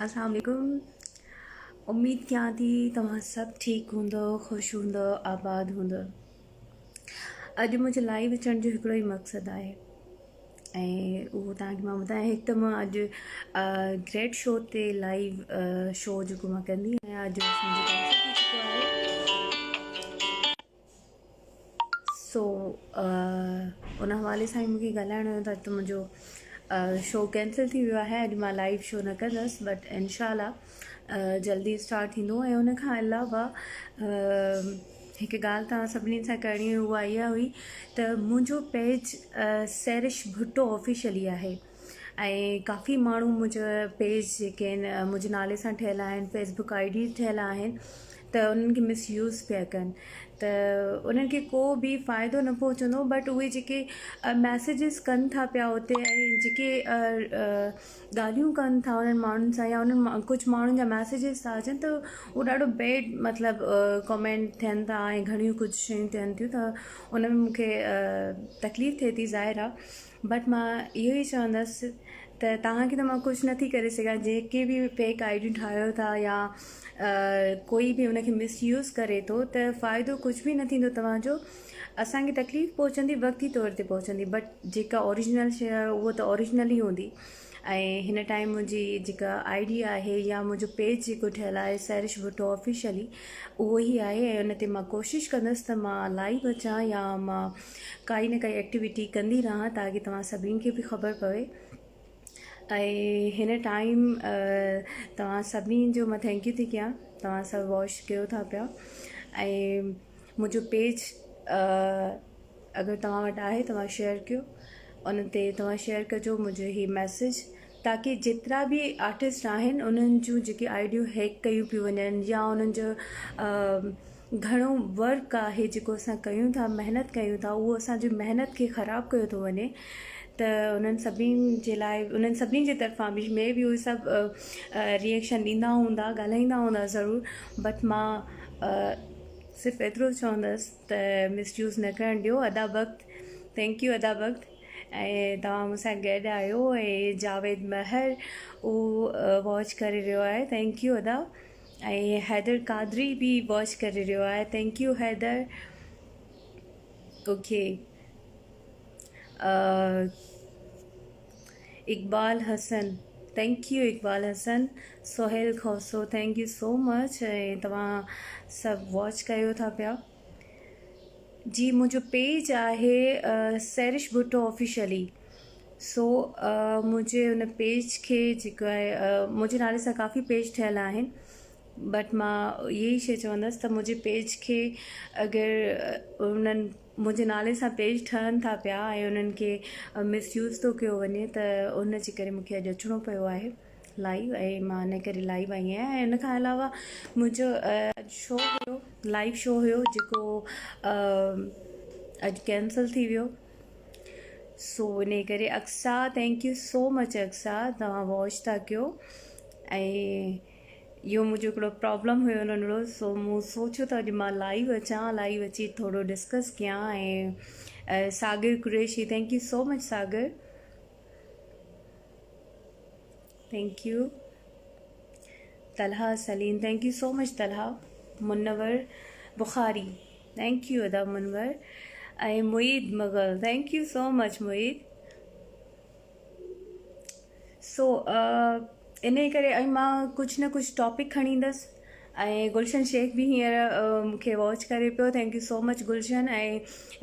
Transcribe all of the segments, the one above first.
السلام عليڪم اميد ڪيان ٿي توهان سڀ ٺيڪ هوندو خوش هوندو آباد هوندو اڄ منهنجو لائيو اچڻ جو هڪڙو ئي مقصد آهي ۽ اهو توهان کي مان ٻڌايان هڪ ته مان اڄ گريٽ شو تي لائيو شو جيڪو مان ڪندي آهيان اڄ منهنجو ڪينسل ٿي چڪو آهي سو ان حوالي سان ئي مونکي ڳالهائڻو هيو ته اڄ منهنجو شو ڪينسل ٿي ويو آهي اڄ مان لائيو شو نه ڪندس بٽ انشاء الله جلدي اسٽارٽ ٿيندو ۽ ان کان علاوه هڪ ڳالهه توهان سڀني سان ڪرڻي هئي اها اها هئي ته منهنجو پيج سحرش ڀٽو آفيشلي آهي ۽ ڪافي ماڻهو منهنجو پيج جيڪي آهن منهنجي نالي سان ٺهيل آهن فيس بڪ I D ٺهيل آهن ته انهن کي مس يوز پيا ڪن ته انهن کي ڪو به فائدو نه پهچندو بٽ اهي جيڪي ميسيجز ڪن ٿا پيا اتي ۽ جيڪي ڳالهيون ڪن ٿا انهن ماڻهن سان يا انهن ڪجهه ماڻهن جا ميسيجز ٿا اچن ته اهو ڏاڍو بيڊ مطلب ڪمينٽ ٿين ٿا ۽ گهڻيون ڪجهه شيون ٿين ٿيون ته ان ۾ مونکي تڪليف ٿئي ٿي ظاهر آهي بٽ مان اهو ئي چوندس ته توهان کي ته مان ڪجهه نٿي ڪري سگهان جيڪي به فيڪ I ڊيون ٺاهيو ٿا يا ڪوئي به ان کي مس يوز ڪري ٿو ته فائدو ڪجهه به نه ٿيندو توهان جو اسان کي تڪليف پهچندي وقتي طور تي پهچندي بٽ جيڪا اوريجنل شيء آهي اهو ته اوريجنل ئي هوندي ۽ هن ٽائيم منهنجي جيڪا I D آهي يا منهنجو پيج جيڪو ٺهيل آهي سحرش ڀٽو آفيشلي اهو ئي آهي ۽ ان تي مان ڪوشش ڪندس ته مان لائيو اچان يا مان ڪائي نه ڪائي ايڪٽيوٽي ڪندي رهان تاڪه توهان سڀني کي به خبر پوي ۽ هن ٽائيم توهان سڀني جو مان thank you ٿي ڪيان توهان سڀ واچ ڪيو ٿا پيا ۽ منهنجو پيج اگر توهان وٽ آهي توهان شيئر ڪيو ان تي توهان شيئر ڪجو منهنجو هي ميسيج تاڪه جيترا به آرٽسٽ آهن انهن جون جيڪي I ڊيون هيڪ ڪيون پيون وڃن يا انهن جو گهڻو ورڪ آهي جيڪو اسان ڪيون ٿا محنت ڪيون ٿا اهو اسان جي محنت کي خراب ڪيو ٿو وڃي ته انهن سڀني جي لاء انهن سڀني جي طرفان به مي بي اهي سڀ ريئيڪشن ڏيندا هوندا ڳالهائيندا هوندا ضرور بٽ مان صرف ايترو چوندس ته مس يوز نه ڪرڻ ڏيو ادا بخت thank you ادا بخت ۽ توهان مون سان گڏ آهيو ۽ جاويد مهر اهو واچ ڪري رهيو آهي thank you ادا ۽ حيدر قادري به واچ ڪري رهيو آهي thank you Haider okay Iqbal Hassan thank you Iqbal Hassan Sohail Khoso thank you so much ۽ توهان سڀ واچ ڪيو ٿا پيا جي منهنجو پيج آهي سحرش ڀٽو آفيشلي سو منهنجي ان پيج کي جيڪو آهي منهنجي نالي سان ڪافي پيج ٺهيل آهن بٽ مان اهي ئي شي چوندس ته منهنجي پيج کي اگر انهن منهنجي نالي سان پيج ٺهن ٿا پيا ۽ انهن کي مس يوز ٿو ڪيو وڃي ته ان جي ڪري مونکي اڄ اچڻو پيو آهي لائيو ۽ مان ان ڪري لائيو آئي آهيان ۽ ان کان علاوه منهنجو اڄ شو هيو لائيو شو هيو جيڪو اڄ ڪينسل ٿي ويو سو ان ڪري Aqsa thank you so much Aqsa توهان واچ ٿا ڪيو ۽ اهو منهنجو هڪڙو پرابلم هيو ننڍڙو سو مون سوچيو ته اڄ مان لائيو اچان لائيو اچي ٿورو ڊسڪس ڪيان ۽ Sagar Qureshi thank you so much Sagar thank you Talha Saleem thank you so much Talha Munawar Bukhari thank you ادا Munawar ۽ Moeed Mughal thank you so much Moeed so انهي ڪري ۽ مان ڪجهه نه ڪجهه ٽاپڪ کڻي ايندس ۽ گلشن شيخ به هينئر مون کي واچ ڪري پيو thank you so much Gulshan ۽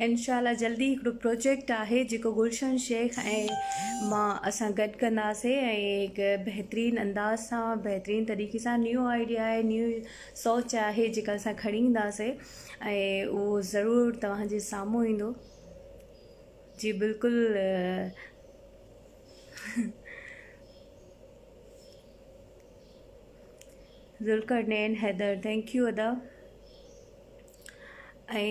انشاء الله جلدي هڪڙو پروجيڪٽ آهي جيڪو گلشن شيخ ۽ مان اسان گڏ ڪنداسي ۽ هڪ بهترين انداز سان بهترين طريقي سان نيو آئيڊيا آهي نيو سوچ آهي جيڪا اسان کڻي اينداسي ۽ اهو ضرور توهان جي سامهون ايندو جي بلڪل ذوالقرنين حيدر thank you ادا ۽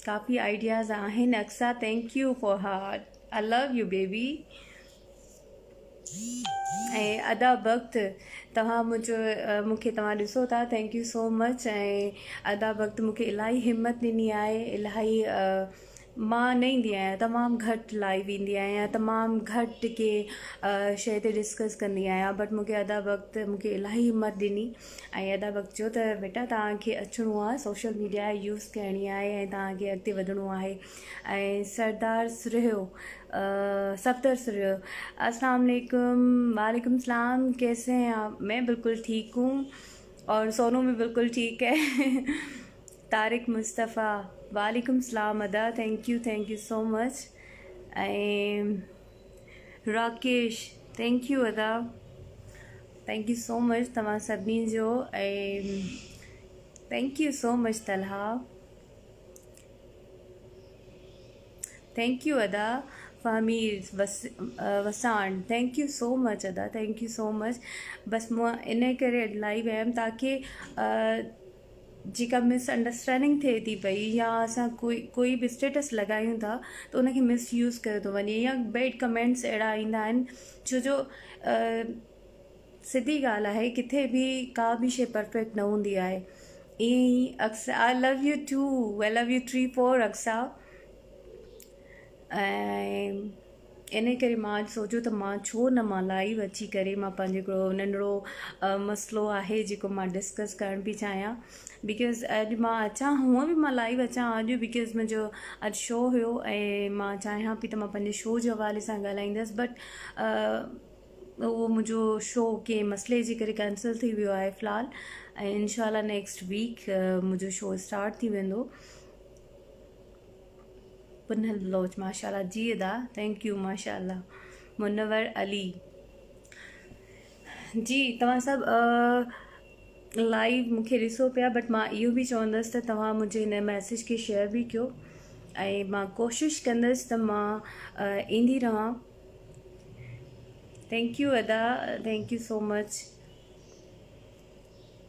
ڪافي آئيڊياز آهن Aqsa thank you for heart I love you baby ۽ ادا بخت توهان منهنجو مونکي توهان ڏسو ٿا thank you so much ۽ ادا بخت مونکي الاهي همت ڏني آهي الاهي مان نه ايندي آهيان تمام گهٽ لائيو ايندي آهيان تمام گهٽ ڪي شيء تي ڊسڪس ڪندي آهيان بٽ مونکي ادا وقت مونکي الاهي همت ڏني ۽ ادا وقت چيو ته بيٽا توهان کي اچڻو آهي سوشل ميڊيا يوز ڪرڻي آهي ۽ توهان کي اڳتي وڌڻو آهي ۽ سردار سرهيو صفدر سرهيو السلام عليڪم وعليڪم السلام ڪيسي هين آپ مين بلڪل ٺيڪ هون اور سونو به بلڪل ٺيڪ هي طارق مصطفيٰ وعليڪم سلام ادا thank you thank you so much ۽ Rakesh thank you ادا thank you so مچ توهان سڀني جو ۽ thank you so much Talha thank you ادا Fahmir Wassan thank you so much ادا thank you so مچ بس مان ان ڪري اڄ لائيو آيم تاڪي جيڪا مس انڊرسٽينڊنگ ٿئي ٿي پئي يا اسان ڪوئي ڪوئي به اسٽيٽس لڳايون ٿا ته ان کي مس يوز ڪيو ٿو وڃي يا بيڊ ڪمينٽس اهڙا ايندا آهن ڇو جو سڌي ڳالهه آهي ڪٿي به ڪا به شي پرفيڪٽ نه هوندي آهي ائين ئي Aqsa I love you too I love you 3 4 Aqsa ۽ ان ڪري مان اڄ سوچيو ته مان ڇو نه مان لائيو اچي ڪري مان پنهنجو هڪڙو ننڍڙو مسئلو آهي جيڪو مان ڊسڪس ڪرڻ پئي چاهيان because اڄ مان اچان هونء به مان لائيو اچان اڄ because منهنجو اڄ شو هيو ۽ مان چاهيان پئي ته مان پنهنجي شو جي حوالي سان ڳالهائيندس بٽ اهو منهنجو شو ڪنهن مسئلي جي ڪري ڪينسل ٿي ويو آهي في الحال ۽ انشاء الله نيڪسٽ ويڪ منهنجو شو اسٽارٽ ٿي ويندو. پنهل بلوچ ماشاءالله جي ادا thank you ماشاءالله منور علي جي توهان سڀ لائيو مونکي ڏسو پيا بٽ مان اهو به چوندس ته توهان منهنجي هن ميسج کي شيئر به ڪيو ۽ مان ڪوشش ڪندس ته مان ايندي رهان thank you ادا thank you so much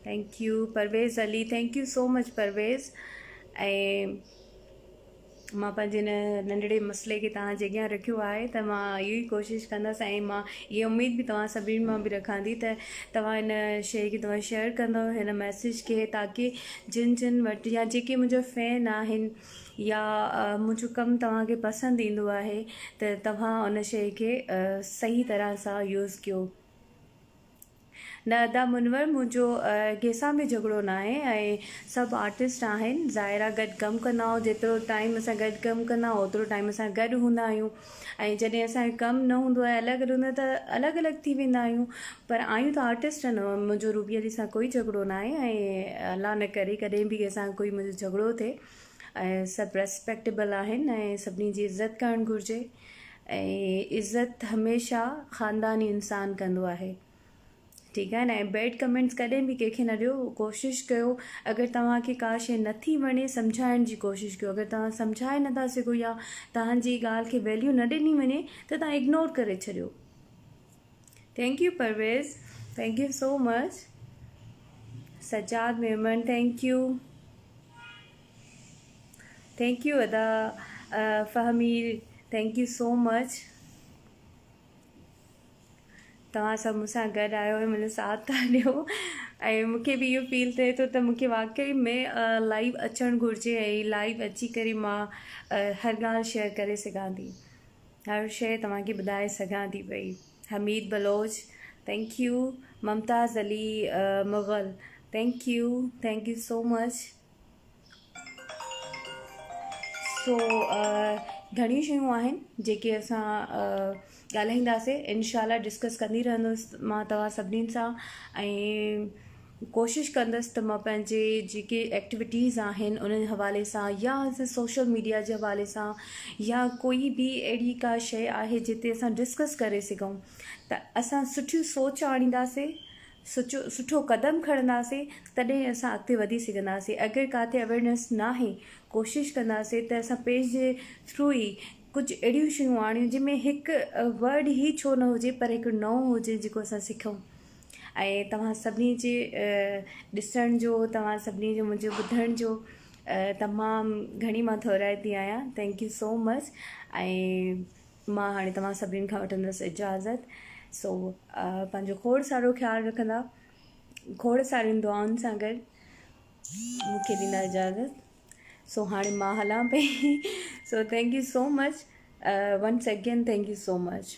thank you Parvez Ali thank you so much Parvez ۽ مان پنهنجي هن ننڍڙي مسئلي کي توهان جي اڳيان رکيو آهي ته مان اهو ئي ڪوشش ڪندس ۽ مان اها اميد به توهان سڀني مان به رکان ٿي ته توهان هن شيء کي توهان شيئر ڪندو هن ميسيج کي تاڪي جن جن وٽ يا جيڪي منهنجا فين آهن يا منهنجو ڪم توهان کي پسند ايندو آهي ته توهان ان شيء کي صحيح طرح سان يوز ڪيو. نه ادا منور منهنجو ڪنهن سان به جهڳڙو ناهي ۽ سڀ آرٽسٽ آهن ظاهر آ گڏ ڪم ڪندا آهيون جيترو ٽائيم اسان گڏ ڪم ڪندا آهيون اوترو ٽائيم اسان گڏ هوندا آهيون ۽ جڏهن اسان جو ڪم نه هوندو آهي الڳ الڳ هوندا ته الڳ الڳ ٿي ويندا آهيون پر آهيون ته آرٽسٽ نه منهنجو روبي علي سان ڪوئي جهڳڙو ناهي ۽ الله نه ڪري ڪڏهن به ڪنهن سان ڪوئي منهنجو جهڳڙو ٿئي ۽ سڀ ريسپيڪٽيبل آهن ۽ سڀني جي عزت ڪرڻ گهرجي ۽ عزت هميشه خانداني انسان ڪندو آهي ٺيڪ آهي نه ۽ بيڊ ڪمينٽس ڪڏهن به ڪنهن کي نه ڏيو ڪوشش ڪيو اگر توهان کي ڪا شي نٿي وڻي سمجهائڻ جي ڪوشش ڪيو اگر توهان سمجهائي نٿا سگهو يا توهان جي ڳالهه کي ويليو نه ڏني وڃي ته توهان اگنور ڪري ڇڏيو thank you Parvez thank you so much Sajjad Memon thank you thank you ادا فهمير thank you so مچ توهان سڀ مون سان گڏ آهيو ۽ منهنجو ساٿ ٿا ڏيو ۽ مون کي به اهو فيل ٿئي ٿو ته مون کي واقعي ۾ لائيو اچڻ گهرجي ۽ لائيو اچي ڪري مان هر ڳالهه شيئر ڪري سگهان ٿي هر شيء توهان کي ٻڌائي سگهان ٿي پئي Hameed Baloch thank you Mumtaz Ali Mughal thank you thank you so much so گهڻيون شيون آهن جيڪي اسان ڳالهائينداسين انشاء الله ڊسڪس ڪندي رهندس مان توهان سڀني سان ۽ ڪوشش ڪندس ته مان پنهنجي جيڪي ايڪٽيوٽيز آهن انهن حوالي سان يا سوشل ميڊيا جي حوالي سان يا ڪوئي به اهڙي ڪا شيء آهي جتي اسان ڊسڪس ڪري سگهون ته اسان سٺيون سوچ آڻينداسين سچو سٺو قدم کڻنداسين تڏهن اسان اڳتي وڌي سگهنداسين اگر ڪاٿي اويرنيس ناهي ڪوشش ڪنداسين ته اسان پيج جي ٿرو ئي ڪجهه اهڙيون شيون آڻيون جنهن ۾ هڪ ورڊ ئي ڇو نه هجي پر هڪ نئون هجي جيڪو اسان سکون ۽ توهان سڀني جي ڏسڻ جو توهان سڀني جو منهنجو ٻڌڻ جو تمام گهڻي مان ٿورائتي آهيان thank you so مچ ۽ مان هاڻي توهان سڀني کان وٺندس اجازت سو پنهنجو کوڙ سارو خيال رکندا کوڙ سارين دعائن سان گڏ مون کي ڏيندا اجازت. سو هاڻي مان هلان پئي. So thank you so much once again, thank you so much.